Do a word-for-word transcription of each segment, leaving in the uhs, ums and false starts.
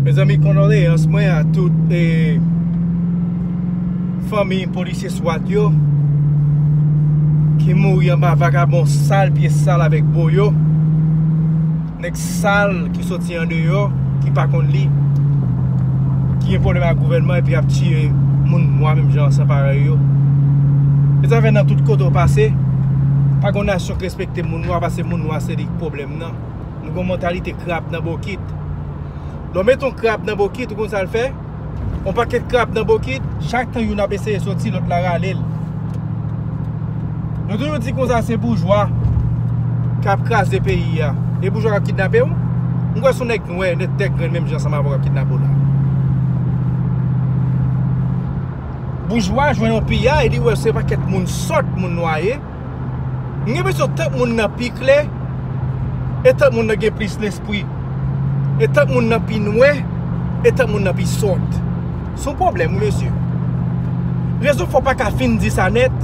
Mezanmi, kondoleyans mwen a tout, eh, fanmi polisye swat yo ki mouri anba vakabon sal, pye sal avèk bo yo. Nèg sal ki soti andeyò, ki pa konn li, ki gen pwoblèm ak gouvènman epi ap tiye moun nwa menm jan san parèy yo. E sa fè nan tout kote w pase, pa gen nasyon ki respekte moun nwa, paske moun nwa se li k pwoblèm nan. Nou gen yon mantalite krab nan bokit. Lè w mete yon krab nan bokit, ou konn sa l fè? Yon pakèt krab nan bokit, chak tan youn ap eseye soti, lòt la rale l. Nou toujou di konsa se boujwa k ap kraze peyi a. E boujwa k ap kidnape w? M kwè se yon nèg nwè, nèg tèt grenn menm jan ansanm avè w k ap kidnape w la. Boujwa jwenn yon piyay, li wè se pakèt moun sòt, moun nwa ye. M gen enpresyon tank moun nan pi klè, e tank moun nan gen plis lespri, e tank moun nan pi nwè, e tank moun nan pi sòt. Se yon pwoblèm, wi, mesye. Rezon fò pa ka fin di sa nèt,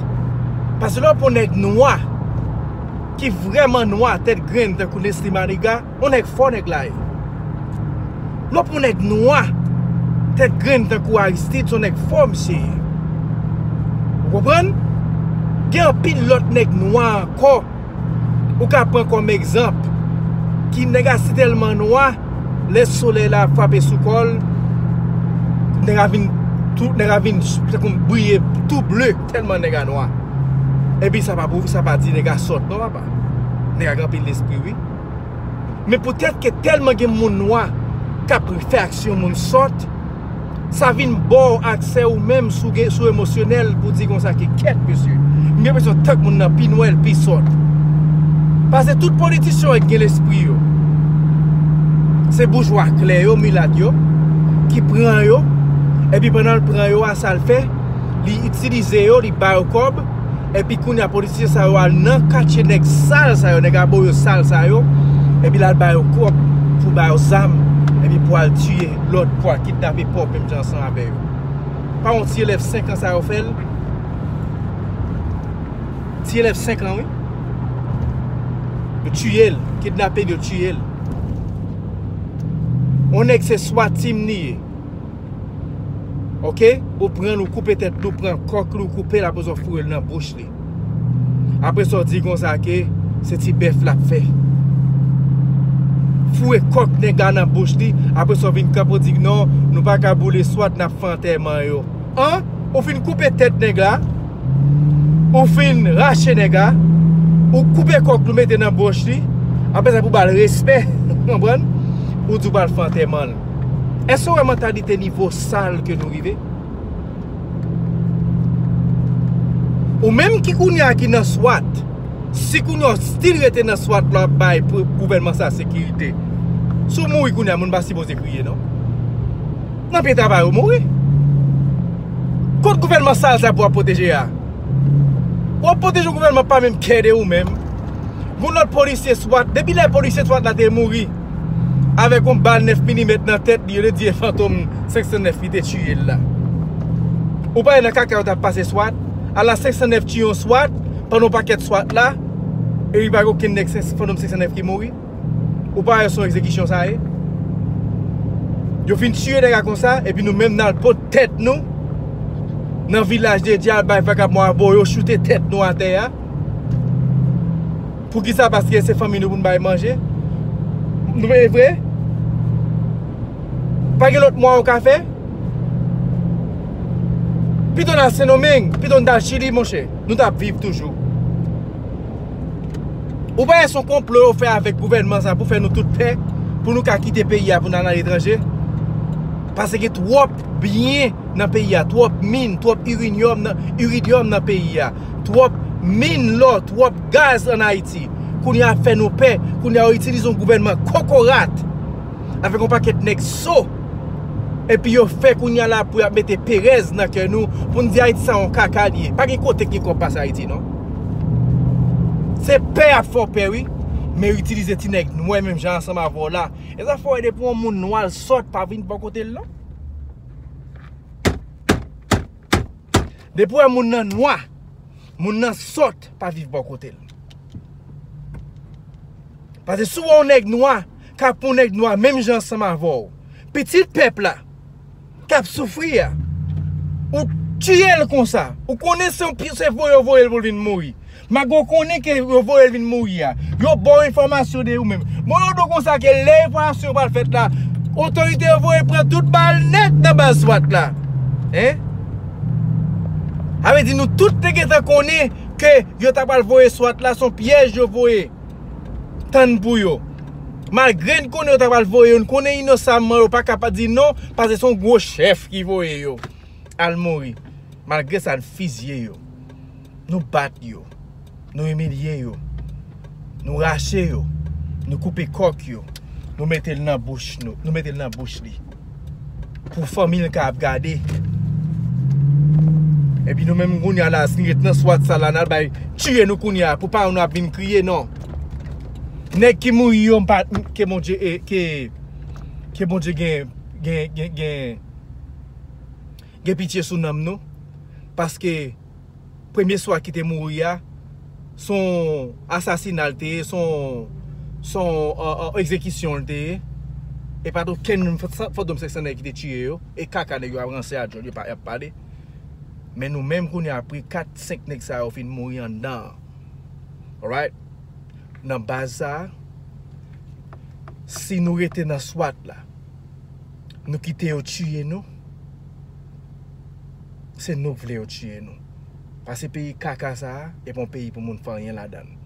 paske lè w pran yon nèg nwa, ki vrèman nwa, tèt grenn, tankou Nesly Manigat, yon nèg fò nèg la ye. Lè w pran yon nèg nwa, tèt grenn tankou Aristide, se yon nèg fò misye ye. Ou konprann? Gen anpil lòt nèg nwa ankò ou ka pran kòm egzanp, ki nèg la si tèlman nwa, lè solèy la ap frape sou kò l, nèg la vin tou, nèg la vin tankou briye tou ble, tèlman nèg la nwa. Epi sa pa pou, sa pa di nèg la sòt non, papa. Nèg la gen anpil lespri, wi. Men poutèt ke tèlman gen moun nwa k ap fè aksyon moun sòt, sa vin ba w aksè ou menm sou, sou emosyonèl pou di konsa ke kèt, mesye. M gen enpresyon tank moun nan pi nwè, l pi sòt. Paske tout politisyen yo gen lespri yo. Se boujwa klè yo, milat yo, ki pran yo, epi pandan l pran yo a, sa l fè, li itilize yo, li ba yo kòb, epi kounye a polisye sa yo al nan katye nèg sal sa yo, nèg abo yo sal sa yo, epi l al ba yo kòb pou ba yo zam, epi pou al tiye lòt, pou al kidnape pòv menm jan ansanm avè yo. Pa yon ti elèv senk an sa yo fè l? Ti elèv senk an, wi. Yo tiye l, kidnape l, yo tiye l. Yon nèg se SWAT team li ye. Oke? Ou pran l, ou koupe tèt li, ou pran kòk li, ou koupe l, apre sa w foure l nan bouch li. Apre sa w di konsa ke se ti bèf l ap fè. Foure kòk nèg la nan bouch li, apre sa w vin kanpe w di non, nou pa ka boule SWAT, n ap fè antèman yo. An? Ou fin koupe tèt nèg la, ou fin rache nèg la, ou koupe kòk li, ou mete nan bouch li, apre sa pou ba l respè, konprann? Ou di w pral fè antèman l. Èske w wè mantalite nivo sal ke nou rive? Ou menm ki kounye a ki nan SWAT, si kounye a w still rete nan SWAT la w ap bay pou gouvènman sa sekirite, si w mouri kounye a, moun pa sipoze kriye non. Nan pye travay ou mouri. Kot gouvènman sal sa pou w ap pwoteje a? W ap pwoteje yon gouvènman pa menm kè de ou menm. Gon lòt polisye SWAT, depi lè polisye SWAT la te mouri avèk yon bal nèf milimèt nan tèt li, yo te di e fantom senk san nèf ki te tiye l la. Ou pa wè nan kaka yo t ap pase SWAT? Ala senk san nèf tiye yon SWAT, pandan yon pakèt SWAT la, e li pa gen okenn nèg fantom senk san nèf ki mouri? Ou pa wè se yon egzekisyon sa ye? Yo fin tiye nèg la konsa, epi nou menm n al pot tèt nou nan vilaj de Dye, al bay vakabon abo yo choute tèt nou atè a. Poukisa? Paske se fanmi nou pou n bay manje. Nou, e vre? Pa gen lòt mwa ou ka fè? Pito n al Sendomeng, pito n t al Chili, monchè. Nou t ap viv toujou. Ou pa wè se yon konplo yo fè avèk gouvènman sa pou fè nou tout pè, pou nou ka kite peyi a pou n al aletranje? Paske gen twòp byen nan peyi a, twòp min, twòp irinyòm nan, iridyòm nan peyi a, twòp min lò, twòp gaz ann Ayiti. Kounye a ap fè nou pè, kounye a yo itilize yon gouvènman kokorat avèk yon pakèt nèg so. Epi yo fè kounye a la pou y ap mete perèz nan kè nou, pou n di Ayiti sa yon kaka li ye. Pa gen kote ki gen kòb pase Ayiti non. Se pè y ap fè w pè wi. Men yo itilize ti nèg nwè menm jan ansanm avè w la. E sa fè w wè depi yon moun nwa l sòt pa vin bò kote l non. Depi w wè moun nan nwa, moun nan sòt pa viv bò kote l. Paske si w wè yon nèg nwa k ap pran yon nèg nwa menm jan ansanm avè w, pitit pèp la k ap soufri a, ou tiye l konsa. Ou konnen se yon pi- se voye yo voye l pou l vin mouri. Malgre w konnen ke yo voye l vin mouri a, yo ba w enfòmasyon de ou menm. Bon, yo di w konsa ke lè enfòmasyon yo pral fèt la, otorite yo voye pran tout bal nèt nan baz swat la. Hein? Sa vle di nou tout te gentan konnen ke yo ta pral voye swat la, se yon pyèj yo voye tann pou yo. Malgre n konnen yo ta pral voye yo, n konnen inosanman yo pa ka pa di non, paske se yon gwo chèf ki voye yo al mouri. Malgre sa, n fizye yo. Nou bat yo. Nou imilye yo. Nou rache yo. Nou koupe kòk yo. Nou mete l nan bouch nou. Nou mete l nan bouch li. Pou fanmi l ka ap gade. Epi nou menm kounye a la, si n ret nan swat sa la, n al bay tiye nou kounye a. Pou paran nou ap vin kriye, non. Nèg ki mouri yo, m pa, ke Bondye, eh, ke, ke Bondye gen, gen, gen, gen, gen pitye sou nanm nou. Paske premye swat ki te mouri a, se yon asasina l te ye, se yon, se yon, eh, eh, egzekisyon l te ye. E pa t okenn moun, fant- fantòm senk san nèg ki te tiye yo. E kaka nèg yo ap ranse a djòl, yo pa, y ap pale. Men nou menm kounye a, apre kat, senk nèg sa yo fin mouri anndan an. Alright? Nan baz sa a, si nou rete nan swat la, nou kite yo tiye nou, se nou k vle yo tiye nou. Paske peyi kaka sa a, e pa yon peyi pou moun fè anyen ladan l.